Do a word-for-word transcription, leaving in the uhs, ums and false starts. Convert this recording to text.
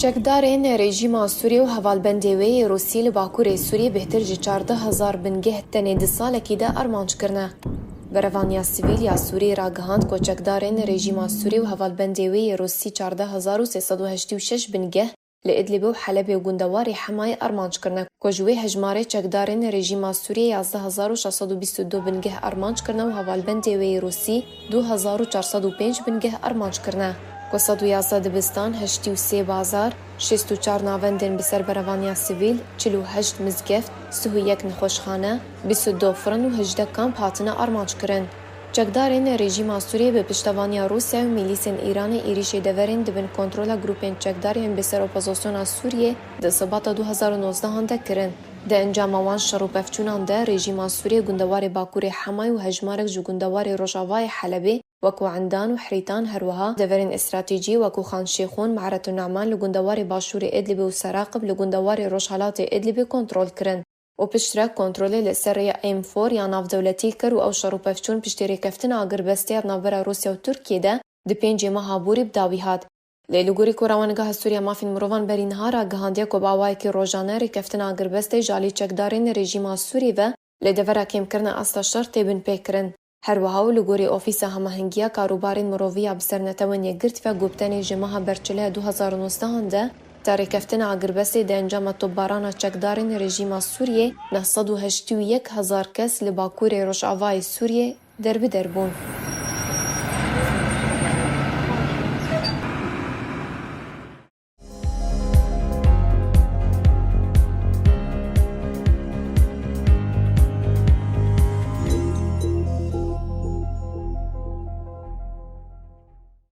Çekdarên rejîma Sûriyê û hevalbendê wê yê Rûsî li Bakurê Sûriyê bêhtir ji çardeh hezar bingeh tenê di salekî de armanc kirine. Berevaniya sivîl ya Sûriyê ragihand ku çekdarên rejîma Sûriyê û hevalbendê wê yê Rûsî çardeh hezar û sê sed û heştê û şeş bingeh li Idlibê û Helebê û gundewarê Hemayê armanc kirine, ku ji wê hejmarê çekdarên rejîma Sûriyê yazdeh hezar û şeş sed û bîst û du bingeh armanc kirine û hevalbendê wê yê Rûsî du hezar û çar sed û pênc bingeh armanc kirine, ku sed û yazdeh dibistan, heştê û sê bazar, şêst û çar navendên bi ser berevaniya sivîl, çil û heşt mizgeft, sih û yek nexweşxane, bîst û du firin û hejdeh kamp hatine armanc kirin. Çekdarên rejîma Sûriyê bi piştevaniya Rûsya û mîlîsên Îranê êrîşê deverên di bin kontrola grûpên çekdar yên bi ser opozisyona Sûriyê di Sibata du hezar û nozdehan de kirin. Di encama wan şer û pevçûnan de rejîma Sûriyê gundewarê Bakurê Hemayê û hejmarek ji gundewarê Rojavayê Helebê wekû Endan û Hrîtan, her wiha deverên estratejî wekû Xan Şêxûn, Me'retu Ne'man li gundewarê Başûrê Idlibê û Seraqib li gundewarê Rojhelatê Idlibê kontrol kirin. û piştre kontrolê li ser rêya M four ya navdewletî kir û ew şer û pevçûn piştî rêkeftina agirbestê ya di navbera Rûsya û Tirkiyê de di pêncê meha borî bi dawî hat. Lê li gorî ku Rawengeha Sûriya Mafên Mirovan berî niha ragihandiye ku bi awayekî rojane rêkeftina agirbestê ji alî çekdarên rejîma Sûrî ve li devera kêmkirina asta şer tê binpêkirin. Her wiha û li gorî Ofîsa Hemahengiya Karûbarên Mirovî ya bi ser Netewên Yekgirtî ve ku bi tenê ji meha berçileya du hezar û nozdehan de, ta rêkeftina agirbestê di encama topbarana çekdarên rejîma Sûriyê neh sed û heştê û yek hezar kes li bakurê rojavayê Sûriyê derbider bûn.